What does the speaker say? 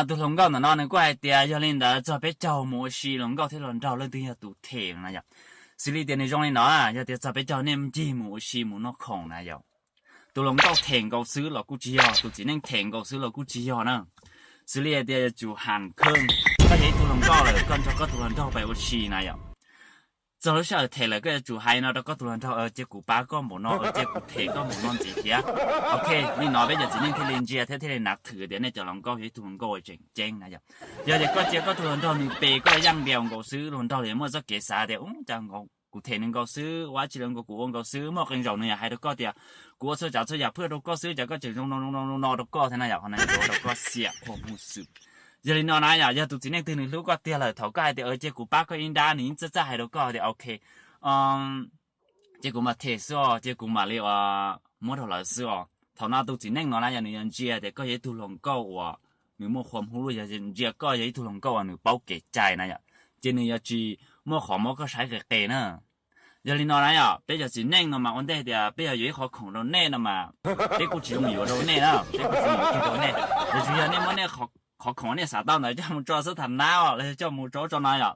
Tus hluas nkauj ntawm no nws kuj hais tias yog li ntawd txog peb caug mus ua si hluas nkauj thiab hluas nraug leej twg yog tus them na yom. Xws li tias nws zoo li no, yog tias txog peb caug nej ncig mus ua si mus noj khoom na yom, tus hluas nkauj them nkaus xwb los kuj tsis yog, tus txiv neej them nkaus xwb los kuj tsis yog na. Xws li hais tias yuav tsum ham khee, koj yog ib tug hluas nkauj lawm koj nrog koj tus hluas nraug pais ua si na yom. Txog lub sij hawm them lawm koj yuav tsum hais no rau koj tus hluas nraug, cia kuv pab koj npaum no, cia kuv them koj npaum no ntxiv thiab. Ok, li no peb cov txiv neej thiaj li ntsia thiab thiaj li nav thwm tias nej cov hluas nkauj yog ib tug hluas nkauj uas tseem ceeb na yom. Yog tias koj cia koj tus hluas nraug nws pe koj yaj npias nkaus xwb, hluas nraug los yuav muaj txoj kev xav tias ua cas nkaus kuv them nws nkaus xwb, ua dab tsi los nkaus kuv ua nkaus xwb, muaj qee zaus nws yog hais rau koj tias kuv ua txhua tsav txhua yam phwj rau koj xwb cas koj tseem zoo no zoo no rau koj thiab na yom, qhov no yog ua rau koj xiam qhuas mus xwm. Yog li no na yom, yog tus txiv neej twg nws hlub koj tiag lawm thaum koj hais tias cia kuv pab koj ib nrab nws yeej txawj txawj hais rau koj tias ok, cia kuv mam them xwb os, cia kuv mam li muab rau lawv xwb os. Thaum no tus txiv neej no na yom nws yuav ntsia tias koj yog ib tug hluas nkauj uas nws muaj qhuas hlub, yog ntsia koj yog ib tug hluas nkauj uas nws paub kev cai na yom, ces nws yuav tsis muaj qhov muab koj saib qis qis na. Yog li no na yom, peb cov txiv neej no mas ua ntej tias peb yog yuav ib qhov khoom rau nej no mas peb kuj tsis zoo yuav rau nej na, peb kuj tsis zoo yuav kiag rau nej. Yog tsuas yog nej muab nej qhov khoom nej xav tau ntawd coj mus tso xub tham nab los yog coj mus tso ub tso no yom,